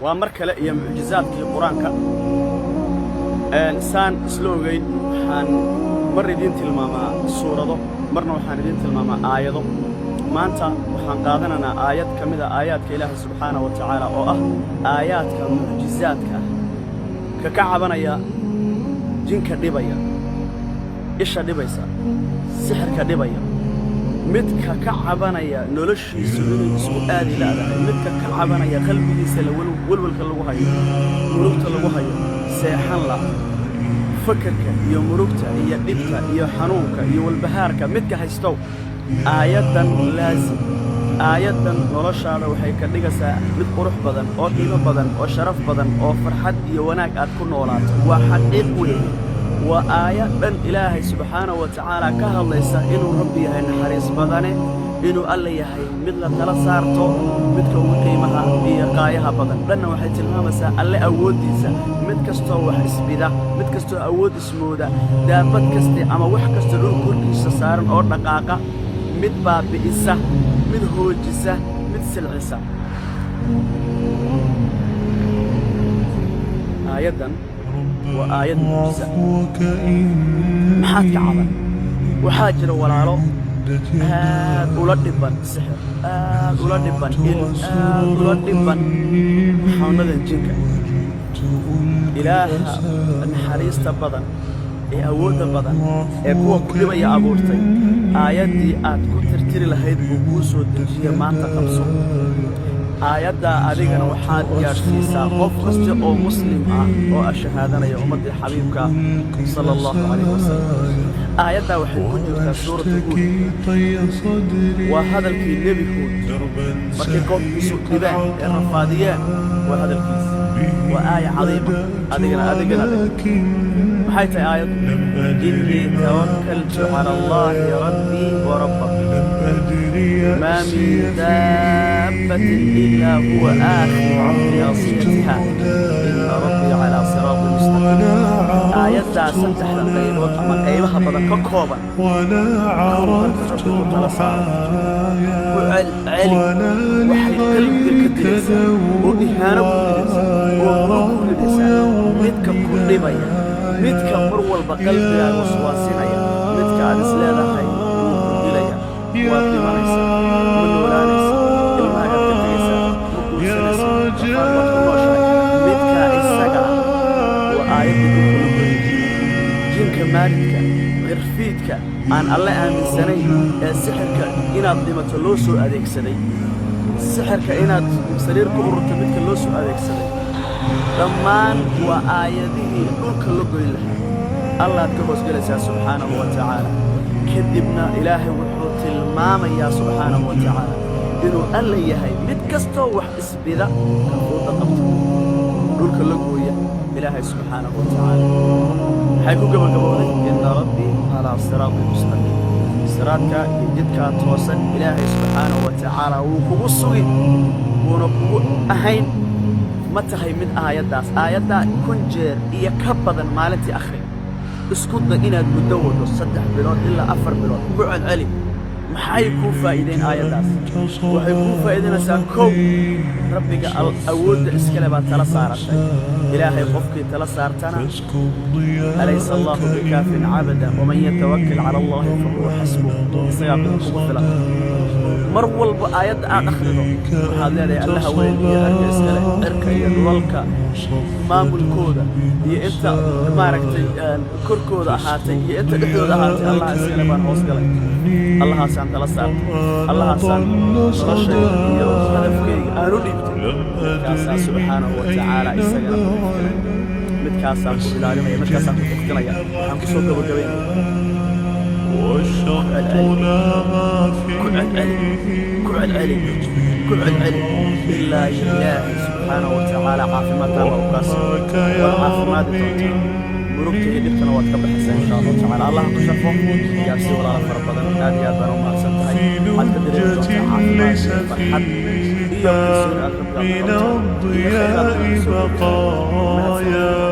Waa mar kale iyo mucjizaadkii Qur-aanka. Saan isla ogeyn, waxaan mar idiin tilmaamaa suurado, marna waxaan idiin tilmaamaa aayado. Maanta waxaan qaadanaynaa aayad ka mid a aayaadka Ilaahay subxaana wa tacaala, oo ah aayaadka mucjizaadka ah. Ka cabanaya jinka dhibaya, isha dhibaysa, sixirka dhibaya, midka ka cabanaya noloshiisu inay isku aadi la'dahay, midka ka cabanaya qalbigiisa la welwelka lagu hayo, murugta lagu hayo, seexan la, fakarka iyo murugta iyo dhibta iyo xanuunka iyo walbahaarka midka haystow, aayaddan laasim. Aayaddan noloshaada waxay ka dhigaysaa mid qurux badan oo qiimo badan oo sharaf badan oo farxad iyo wanaag aad ku noolaato. Waa xaqiiq weeye. Waa aayad dhan Ilaahay subxaanahu wa tacaala ka hadlaysa, inuu Rabbi yahay naxariis badane, inuu Alla yahay mid la tala saarto, midka ugu qiimaha iyo qaayaha badan. Dhanna waxay tilmaamaysaa Alle awooddiisa. Mid kastoo wax isbida, mid kastoo awood ismooda, daabad kaste ama wax kasta dhul korkiisa saaran oo dhaqaaqa, mid baabbi'isa, mid hoojisa, mid silcisa. Aayaddan waa aayad mucjisa. Maxaad ka caban? Waxaa jira walaalo aad ula dhibban sixir, aad ula dhibban il, aad ula dhibban xanuunadan jinka. Ilaaha naxariista badan ee awoodda badan ee kuwa ku dhibaya abuurtay, aayaddii aad ku tirtiri lahayd buu kuu soo dejiye. Maanta qabso aayaddaa. Adigana waxaad gaadhsiisaa qof kasta oo Muslim ah oo ashahaadanaya, ummaddii xabiibka sala Allahu calayh wasalam. Aayaddaa waxay ku jirtaa Suuratu Huud. Waa hadalkii Nebi Huud markay qoomkiisu dhibeen ee rafaadiyeen. Waa hadalkiisa. Waa aaya cadiima. Adigana maxay tahay aayaddu? "إني توكلت على الله ربي وربكم، ما من دابة إلا هو آخذ بناصيتها، إن ربي على صراط مستقيم." Aayaddaa saddexda qaybood ama qaybaha badan ka kooban, kow, marka Rabbi ku tala saaro, ku celceli, waxay qalbiga ka dilaysaa oo ihaano ku ridaysaa oo murug ku ridaysaa midka ku dhibaya, midka mar walba qalbigaaga waswaasinaya, midka aad is leedahay wuu ku dilaya, waad dhimanaysaa, ma noolaanaysa, ilmahaagaad ka tegaysaa, ma guursanaysa, rafaad baad ku nooshahay. Midkaa isaga ah waa aayaddii dhulka la goyay. Jinka maaridka, cirfiidka aan Alle aaminsanayn ee sixirka inaad dhimato loo soo adeegsaday, sixirka inaad sariir ku ururto midka loo soo adeegsaday, dhammaan waa aayadihii dhulka la goyn lahaa. Allaad ka hoosgelaysaa subxaanahu wa tacaala. Kadibna Ilaahay wuxuu tilmaamayaa subxaanahu wa tacaala inuu Alla yahay mid kastoo wax isbida kafuuda qabta, dhulka la gooya. Ilaahay subxaanahu wa tacaala maxay ku gabagabowday? "إن ربي على صراط مستقيم." Siraadka iyo jidkaa toosan Ilaahay subxaanahu wa tacaala wuu kugu sugi, wuuna kugu ahayn. Ma tahay mid aayaddaas, aayaddaa 1000 jeer iyo ka badan maalintii akhri? Isku day inaad muddo waddo, 3 bilood ilaa 4 bilood ku celceli. Maxay kuu faa'iideen aayaddaas? Waxay kuu faa'iidaynaysaa, kow, Rabbiga awoodda iskale baad tala saaratay. Ilaahay qofkii tala saartana, أليس الله بكاف عبده ومن يتوكل على الله فهو حسبه. Isagaa kugu filan. Mar walba aayadda aad akhrido, waxaad leedahay: Allaha weyn iyo cirka iskale, cirka iyo dhulalka maamulkooda iyo inta maaragtay korkooda ahaatay iyo inta dhexdooda ahaatay, Allaha iskale baan hoos galay, Allahaasaan tala saartay, Allahaasaan noloshayda iyo hadafkayga aan u dhiibtay. Midkaasaa subxaanahu wa tacaala isagana ku xifdinaya, midkaasaa ku ilaalinaya, midkaasaa ku xifdinaya. Waxaan ku soo gabagabaynaya: ku celceli, ku celceli, ku celceli ilaa Ilaahay subxaanahu wa tacaala caafimaad taama u kaas. Waad caafimaadi doontaa, murugta iyo dhibtana waad ka baxaysaa, insha Allahu tacala. Allah ku sharfo. Gaarsii walaala fara badan. Aad iyo aad baan u mahadsan tahay. Waxaad ka dareemi doontaa caafimaad iyo farxad iyo kalsooni aad Rabbigaa ku qabto iyo khayraad badan soo kordhisa. Mahadsan.